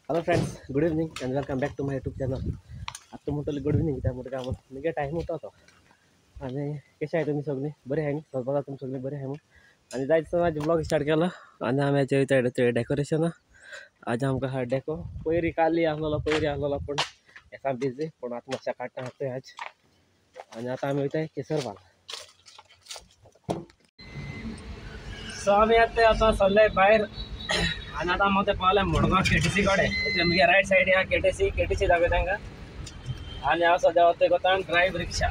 Hello friends, good evening and welcome back to my YouTube channel. आतां म्हणटले good evening कित्याक म्हणटा काय म्हगे टायम उरता तो. आनी कशें आहाय तुमी सगळीं बरें आहाय न्ही? सगळं तुमी सगळीं बरें आहाय म्हूण. आनी जायत आसतना आज ब्लॉग स्टार्ट केलो आनी आमी आयज डेकोरेशन आज आमकां आहा डेको. पयरी काली आहलोलो, पयरी आहलोलो पूण एका बिजी, पूण आतां मातशें काडटा आहा थंय आज. आनी आतां आमी वयताय केसरबाल. सो आमी आतां आतां सरले भायर आनी आतां आमी पावले मडगांव केटीसी कडेन. मुगे रायट सायड आहा केटीसी, केटीसी दाखयता तांकां. आनी हांव सद्या वता कोता ड्रायव्ह रिक्षा.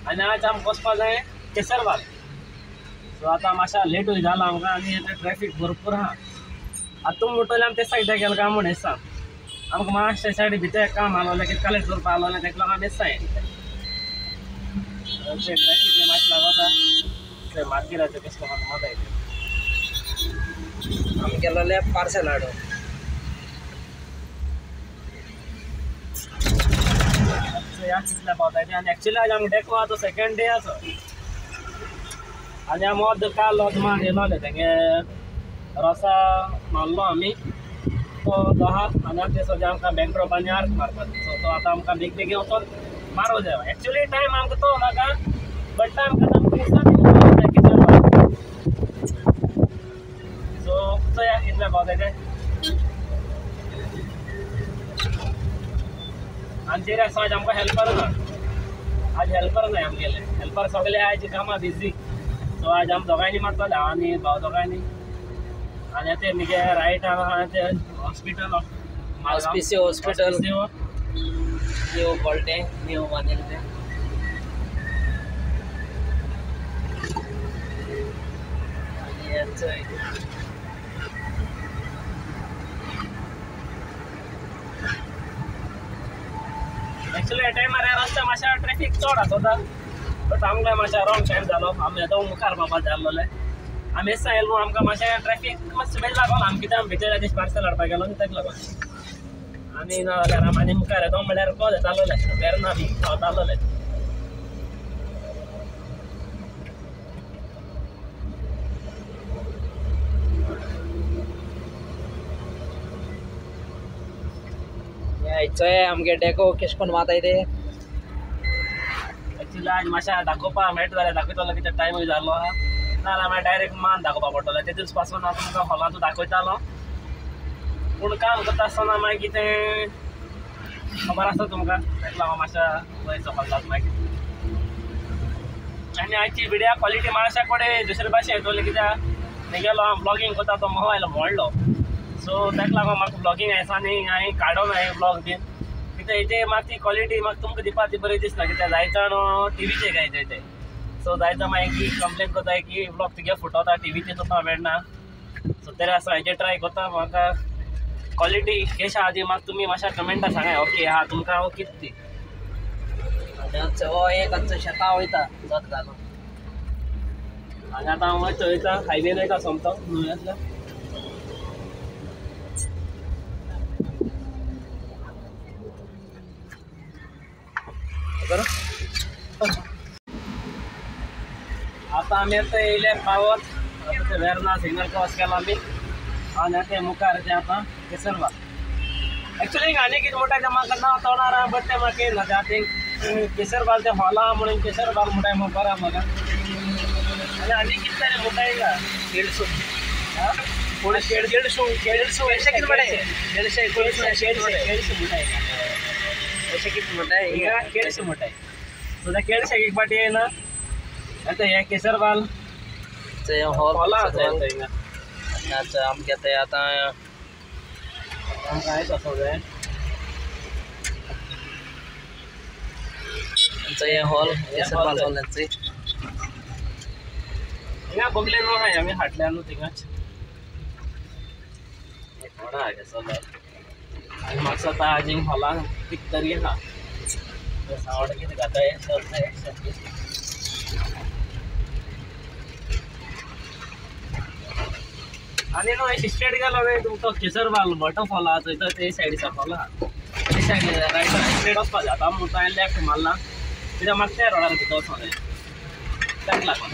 आनी आज आमकां वचपा जाय केसरबाल. सो आतां मातशें लेटूय जाला आमकां आनी आतां ट्रॅफीक भरपूर आहा. आतां तुमी म्हणटले आमी ते सायडीक गेले काय म्हूण हें सांग. आमकां मातशें सायडी भितर काम आहलोलें, कितें कलेक्ट करपा आहलोलें, तेका लागून आमी सायड ट्रॅफीक मातशें लागता थंय मार्केटाचें कशें म्हाका मजा येता. आमी गेलोले पार्सल हाडून. ह्या कितल्या पावता आनी एक्चुअली आज आमकां डेको आहा तो सेकेंड डे आसा. आनी आमी अर्द काल अर्द मान येयलोले तेंगे रोसा मारलो आमी तो आहा. आनी आतां ते सद्या आमकां बँक ड्रॉप आनी आर्क मारपाक. सो तो आतां आमकां बेग बेगीन वचोन मारूं जाय. एक्चुअली टायम आमकां तो नाका, बट टायम आमकां सो चोया कितल्या पावता ते. आनी तेरे आसा आज आमकां हेल्पर ना, आज हेल्पर ना आमगेले. हेल्पर सगळे आज कामां बिजी. सो आज आम दोगांयनी मारतले, हांव आनी भाव दोगांयनी. आनी आतां मुगे रायट आहा ते हॉस्पिटल, ऑस्पिसियो हॉस्पिटल न्यू पॉल्टे न्यू बांदिल्लें तें. आनी एक्चुअली ह्या टायमार ह्या रस्त्या मातशें ट्रॅफीक चड आसता, बट आमकां मातशें रॉंग टायम जालो. आमी आतां मुखार पावपा जाय आसलोले. आमी हेच येयलो आमकां मातशें ट्रॅफीक मातशें बेज लागोन. आमी कितें आमी भितर आनी पार्सल हाडपाक गेलो न्ही तेका लागोन. आनी ना जाल्यार आमी आनी मुखार येता म्हणल्यार कॉल येतालोले, वेर्ना बी पावतालोले. चोय आमगे डेको केश कोण माताय ते. एक्चुअली आज मातशें दाखोवपा मेळटा जाल्यार दाखयतलो, कितें टायमूय जालो आहा. नाजाल्यार मागीर डायरेक्ट मान दाखोवपा पडटलो. ते दीस पासून हांव तुमकां हॉलांत दाखयतालो, पूण काम करता आसतना मागीर कितें खबर आसता तुमकां, तेका लागून मातशें वयर सकयल जाता मागीर. आनी आयची विडियो क्वॉलिटी मातशा कडेन दुसरे भाशेन येतली, कित्याक मुगेलो हांव ब्लॉगींग करता तो मोबायल मोडलो. सो तेका लागून म्हाका ब्लॉगींग आसा न्ही हांवें काडून हांवें ब्लॉग बीन कित्याक हेजे म्हाका ती क्वॉलिटी म्हाका तुमकां दिवपा ती बरी दिसना, कित्याक जायते जाण टिवीचेर घायताय ते. सो जायते मागीर की कंप्लेन करताय की ब्लॉग तुगे फुटोता, टिवीचेर तुमकां मेळना. सो तरी आसा हेजेर ट्राय करता. म्हाका क्वॉलिटी कशें आहा ती म्हाका तुमी मातशें कमेंटा सांगाय. ओके हा तुमकां हांव कितें ती. आनी हो एक आमचो शेतां वयता जोत घालून. आनी आतां हांव वयता वयता हायवेन वयता सोमतो न्हंयेंतल्यान. आतां आमी आतां येयले पावत. आतां ते वेर्ना सिग्नल क्रॉस केला आमी. आनी आतां मुखार तें आतां केसरबाल. एक्चुअली आनी कितें म्हणटा तें म्हाका नांव तोंडार आहा, बट तें म्हाका येयना. तें आतां केसरबाल तें हॉल आहा म्हणून केसरबाल म्हणटाय म्हाका बरें म्हाका. आनी आनी कितें तरी म्हणटाय हिंगा केळसो, केळसो केळसो अशें कितें म्हणटाय, केळशे केळशे म्हणटाय अशें कितें म्हणटाय हिंगा केळशे म्हणटाय. सो त्या केळशेक एक पाटी येयला. आतां हें केसरबाल हॉल आसा हिंगा. आनी आतां आमगे ते आतां आमकां आयज आसा जाय आमचो हें हॉल केसरबाल हॉल. हिंगा बगले न्हू आहाय आमी हाडल्या न्हू थिंगाच कोणा आहा केसरबाल. आनी म्हाका दिसता आज हिंग हॉलान कितें तरी आहा सावड कितें घाताय सरताय. आनी न्हू अशें स्ट्रेट गेलो न्ही तुमकां केसरबाल वॉटरफॉल आहा थंय, तर ते सायडी सकयल आहा. ते सायडीन रायट स्ट्रेट वचपा जाय. आतां आमी हांवें लेफ्ट मारला कित्याक म्हाका त्या रोडार भितर वचोंक जाय तेका लागून.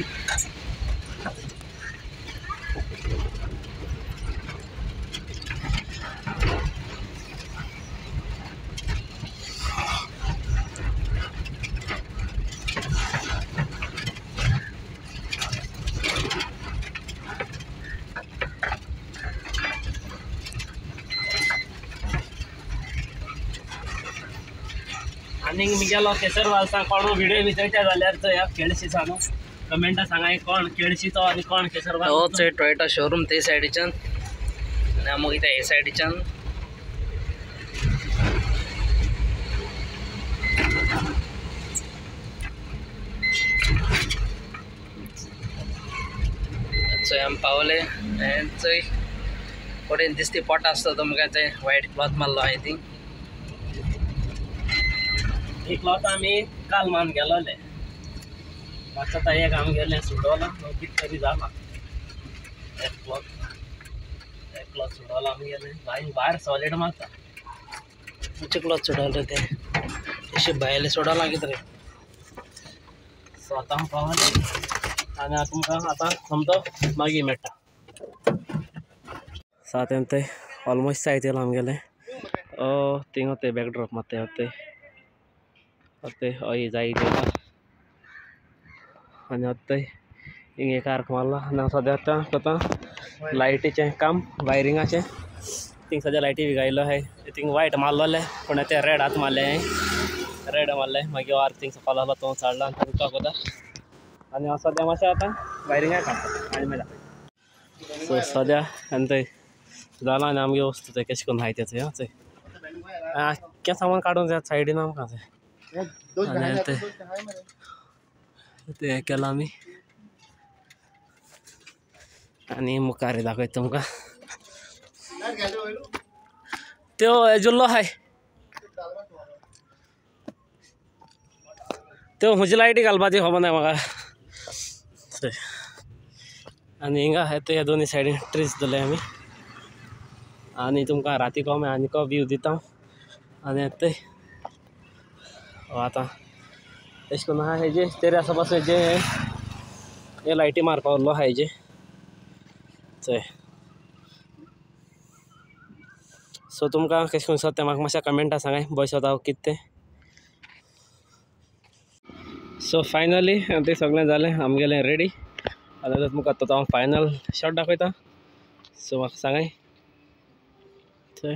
आनी मिगेलो केसर वालसा कोण व्हिडिओ बी चोयता जाल्यार चोया केळशी न्हू कमेंटा सांगाय कोण केळशीचो आनी कोण केसर हो चोय टोयोटा शोरूम ते सायडीच्यान आनी आमी वयता हे सायडीच्यान. चोय आमी पावले चोय कडेन दिसती पोट आसता तुमकां ते व्हायट क्लॉथ मारलो आहाय ती. ही क्लॉथ आमी काल मान गेलोले मातसो आतां एक आमी गेले सुडोला कितें तरी जाला एक क्लॉथ सुडोला आमी गेले भायर सॉलीड मारता. खंयचे क्लॉथ सुडोले ते अशे भायले सोडोला कितें रे. सो आतां आमी पावले आनी आतां तुमकां आतां सोमतो मागीर मेळटा. सो आतां ते ऑलमोस्ट सायत येयला आमगेले थिंगा ते बॅकड्रॉप मारता ते ते हय जाय आनी आतां हिंग एक आर्क मारला आनी सद्या आतां करता लायटीचें काम वायरिंगाचें. थिंग सद्या लायटी बी घायलो आहाय थिंग वायट मारलोले पूण ते रेड आतां मारले रेड मारले मागीर आर्क थिंग सकयल आहलो तो चडला आनी तुमकां करता आनी हांव सद्या मातशें आतां वायरिंगा काम करता आनी मागीर दाखयता. सो सद्या आनी थंय जालां आनी आमगे वस्तू थंय कशें करून आहाय तें चोय चोय आख्खें सामान काडूंक जाय सायडीन आमकां थंय. आनी तें केलां आमी आनी मुखार दाखयता तुमकां त्यो हेजुल्लो आहाय त्यो म्हजी लायटी घालपाची खबर ना म्हाका. आनी हिंगा आहाय ते दोनी सायडीन ट्रीज दवरले आमी आनी तुमकां राती कोमे आनीक व्यू दिता. आनी ते आतां अशें करून आहा हेजे तेरे आसा पासून हेजे हे लायटी मारपा उरलो आहा हेजे चोय. सो तुमकां कशें करून दिसता तें म्हाका मातशें कमेंटा सांगाय बरें दिसता हांव कितें तें. सो फायनली तें सगळें जालें आमगेलें रेडी. आतां तुमकां तो हांव फायनल शॉट दाखयता. सो म्हाका सांगाय चोय.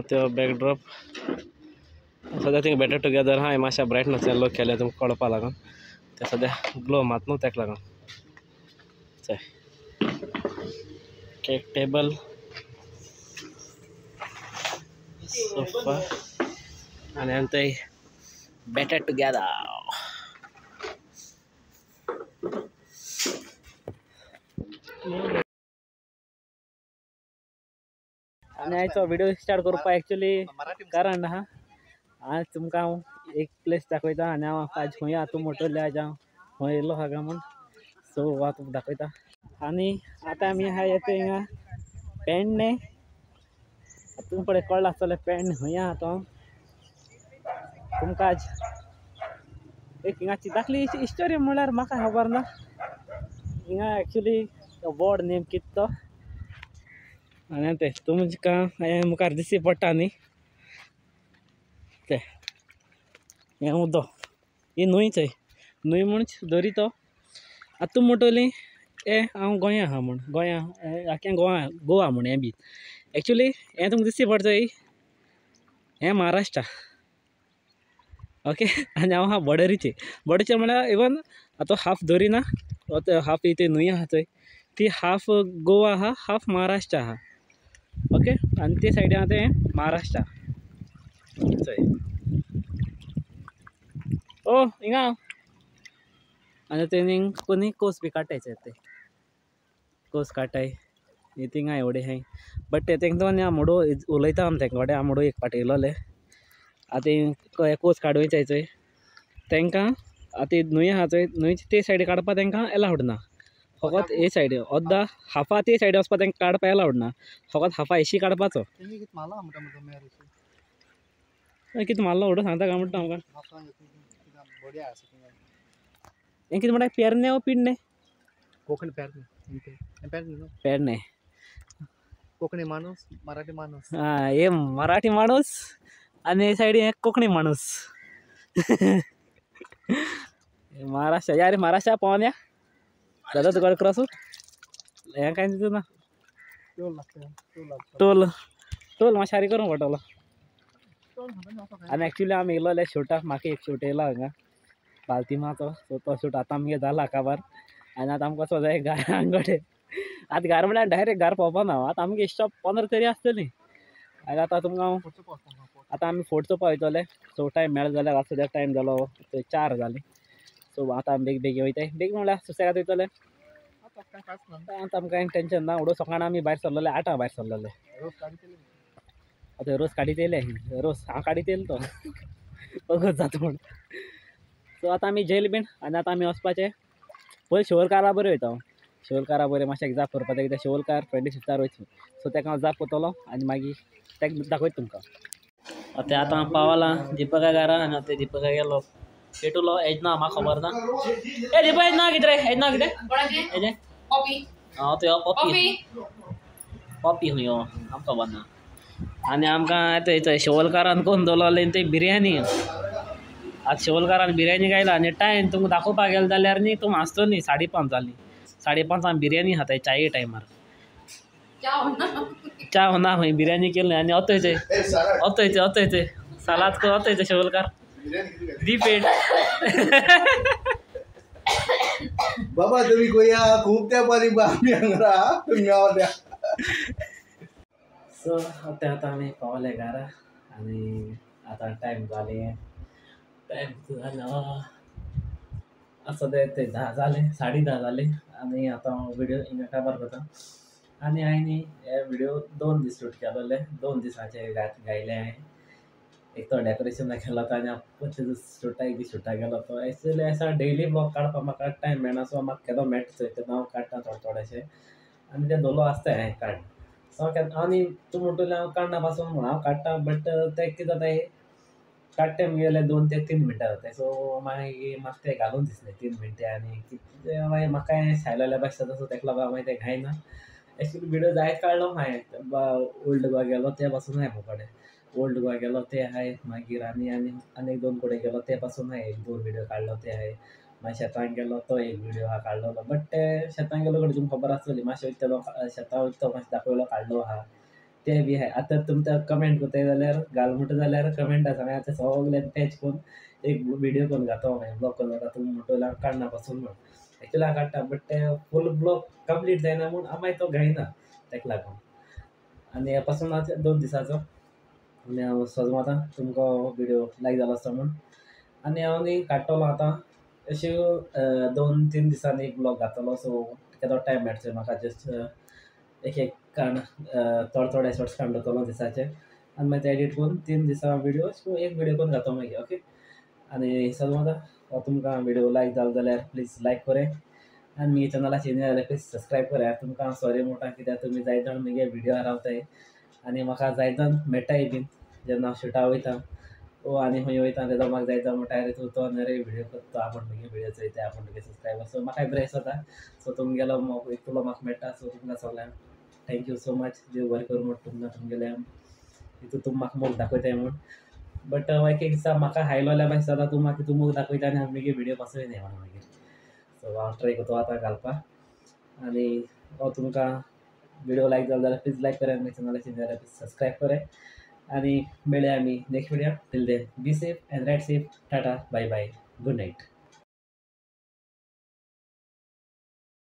त्यो बॅकड्रॉप सद्या थिंग बेटर टुगेदर आहा मातशें ब्रायटनस लो केल्या तुमकां कळपा लागून ते सद्या ग्लो मात न्हू तेका लागून. चोय केक टेबल सोफा आनी आनी थंय बेटर टुगेदर. आनी आयचो व्हिडिओ स्टार्ट करपाक एक्चुली कारण आहा आज तुमकां हांव एक प्लेस दाखयता आनी हांव आज खंय आतां तूं म्हणटले आज हांव खंय येयलो आहा काय म्हूण. सो हांव तुमकां दाखयता. आनी आतां आमी आहा येता हिंगा पेडणे. तुमकां पळय कळ्ळां आसतलें पेडणे खंय आहा तो. तुमकां आज एक हिंगाची दाखली स्टोरी म्हणल्यार म्हाका खबर ना हिंगा एक्चुली वॉर्ड नेम कितें तो. आनी तें तुमकां हें मुखार दिश्टी पडटा न्ही तें हें उदक ही न्हंय चोय न्हंय म्हूण दरी तो. आतां तूं म्हणटली ए हांव गोंया आहा म्हूण गोंया आख्खें गोवा गोवा म्हूण हें बी एक्चुली हें तुमकां दिश्टी पडटा चोय हें महाराष्ट्रा. ओके आनी हांव आहा बॉर्डरीचेर. बॉर्डरीचेर म्हळ्यार इवन आतां हाफ दरी ना हाफ इथे न्हंय आहा चोय ती हाफ गोवा आहा हाफ महाराष्ट्र आहा. ओके आनी ते सायडीन आहा तें महाराष्ट्रा चोय. ओ हिंगा आनी ते कोणी कोस बी काडटाय ते कोस काडटाय थिंगा एवढे आहाय. बट ते तेंका आनी आमडो उलयता आमी तेंका कडेन आमडो एक फाटी येयलोले आतां कोस काडूंक चोय तेंकां आतां न्हंय आहा चोय न्हंयचे ते सायडी काडपाक तेंकां एलावड ना. फकत हे सायडी अर्दा हाफा ते सायडी वचपाक तेंकां काडपाक एलावड ना फकत हाफा एशी काडपाचो. कितें मारलो व्हडो सांगता काय म्हणटा आमकां. हें कितें म्हणटा पेरणे वो पिडणे? कोंकणी पेरणे. पेरणे पेरणे. कोंकणी माणूस मराठी माणूस. हां हे मराठी माणूस आनी हे सायडीन हे कोंकणी माणूस. महाराष्ट्र या रे महाराष्ट्र पळोवन या दादा तुका क्रॉस हें कांय तितून ना. टोल टोल मातशें सारकें करूंक पडटलो. आनी एक्चुली आमी येयलोले शूटाक, म्हाका एक शूट येयला हांगा बालतिमाचो. सो तो शूट आतां आमगे जाला काबार आनी आतां आमकां वचो जाय घरा कडेन. आतां घर म्हळ्यार डायरेक्ट घर पावपा ना, आतां आमगे स्टॉप 15 तरी आसतली. आनी आतां तुमकां आतां आमी फोर्ट चोवपा वयतले. सो टायम मेळ्ळो जाल्यार आतां सद्याक टायम जालो 4 जालीं. सो आतां आमी बेगीन बेगीन वयताय. बेगीन म्हळ्यार सुसेगाद वयतले, आतां आमकां कांय टेंशन ना. उडो सकाळ आमी भायर सरलेले 8 भायर सरलेले. आतां रोस काडीत येयले, रोस हांव काडीत येयलो तो वगत जाता म्हूण. सो आतां आमी जेल बीन आनी आतां आमी वचपाचें पयलीं शिवोलकारा बरें वयता हांव. शिवोलकारा बरें मातशें जाप करपाचें कित्याक शिवोलकार 25 वयता. सो तेका हांव जाप करतलो आनी मागीर तेका दाखयता तुमकां. आतां आतां हांव पावलां दीपका घरा आनी आतां दीपका गेलो पेटुलो एज ना म्हाका खबर ना. ए दीपक एज ना कितें रे? एज ना कितें? एजें हांव तो पॉपी पॉपी खंय हो आमकां खबर ना. आनी आमकां आतां शिवोलकारान कोण दवरलें ते बिरयानी. आतां शिवोलकारान बिरयानी गायला आनी टायम तुमकां दाखोवपाक गेलो जाल्यार न्ही तुमी आसतली 5:30 जालीं. 5:30 आमी बिरयानी खाताय चाये टायमार. च्या ना खंय बिरयानी केली आनी अतय अतय अतय सालाद कर अतय शिवोलकार दी पेट. बाबा तुम्ही कोया खूप त्या पारी आमी हांगा तुमी. सो आतां आतां आमी पावले घरा आनी आतां टायम जाले, टायम जालो आतां सद्या ते 10 जाले, 10:30 जाले. आनी आतां हांव व्हिडियो हिंगा काबार करता. आनी हांवें न्ही हे व्हिडियो 2 दीस शूट केलोले, 2 दिसांचे गायले हांवें. एक तो डेकोरेशनाक गेलो तो आनी पयले दीस शूटाक एक दीस शूटाक गेलो तो. एक्चुली असा डेली ब्लॉग काडपाक म्हाका टायम मेळना. सो म्हाका केदो मेळटा चोय तेन्ना हांव काडटा थोडे थोडेशे आनी ते दोलो आसता हांवें काड. सो आनी तूं म्हणटलें हांव काडना पासून म्हूण हांव काडटा, बट तें कितें जाता काडटे गेले 2 ते 3 मिनटां जाता. सो मागीर म्हाका तें घालून दिसलें 3 मिनटां आनी कितें मागीर म्हाका सायलोल्या भाशेन जाता. सो तेका लागून मागीर तें घायना. एक्चुली व्हिडियो जायत काडलो हांवें, ओल्ड गोवा गेलो ते पासून हांवें म्हाका कडेन. ओल्ड गोवा गेलो ते आहाय, मागीर आनी आनी आनी 1-2 कडेन गेलो ते पासून हांवें 1-2 व्हिडियो काडलो ते आहाय. मागीर शेतान गेलो तो एक व्हिडियो आहा काडलेलो. बट ते शेतान गेलो कडेन तुमकां खबर आसतली मातशें वयता तेदो शेतां वयता तो मातशें दाखयलो काडलो आहा ते बी आहाय. आतां तुमकां कमेंट करताय जाल्यार घाल म्हणटा जाल्यार कमेंट आसा. मागीर आतां सगळें पॅच करून एक व्हिडियो करून घातो मागीर ब्लॉग करून घाता. तुमी म्हणटले हांव काडना पासून म्हूण. एक्चुली हांव काडटा बट ते फूल ब्लॉग कंप्लीट जायना म्हूण हांव मागीर तो घायना तेका लागून. आनी हे पासून आतां 2 दिसाचो आनी हांव सोदूं आतां तुमकां व्हिडियो लायक जालो आसता म्हूण. आनी हांव न्ही काडटलो आतां अश्यो 2-3 दिसांनी एक ब्लॉग घातलो. सो केदो टायम मेळटा म्हाका जस्ट एक एक काण थोडे थोडे शॉर्ट्स काडून दवरतलो दिसाचे आनी मागीर ते एडिट करून 3 दिसां व्हिडियो सो एक व्हिडियो करून घातो मागीर. ओके आनी सगळें आतां हो तुमकां व्हिडियो लायक जालो जाल्यार प्लीज लायक कराय आनी म्हगे चॅनलाचेर न्यू जाल्यार प्लीज सबस्क्रायब कराय. तुमकां हांव सॉरी म्हणटा कित्याक तुमी जायत जाण म्हगे व्हिडियो रावताय आनी म्हाका जायत जाण मेळटाय बीन जेन्ना हांव शुटा वयता ओ आनी खंय वयता तेदो म्हाका जायत जाण म्हणटा अरे तूं तो न्हय रे व्हिडियो करता, आपूण म्हगे व्हिडियो चोयता, आपूण तुगे सबस्क्रायबर. सो म्हाकाय बरें दिसता. सो तुमगेलो मोग इतलो म्हाका मेळटा. सो तुमकां सगळ्यांक thank you so much. देव बरें करूं म्हण तुमकां तुमगेल्या हितून तुमी म्हाका मोग दाखयताय म्हूण. बट एक एक दिसा म्हाका हायलोल्या भाशेन जाता, तूं म्हाका तूं मोग दाखयता आनी हांव मागीर व्हिडियो पासून येना म्हणून मागीर. सो हांव ट्राय करता आतां घालपाक. आनी हो तुमकां व्हिडियो लायक जालो जाल्यार प्लीज लायक कराय, आनी चॅनलाचेर जाल्यार प्लीज सबस्क्रायब कराय. आनी मेळया आमी next video. Till then be safe and ride safe. Tata, bye bye, good night.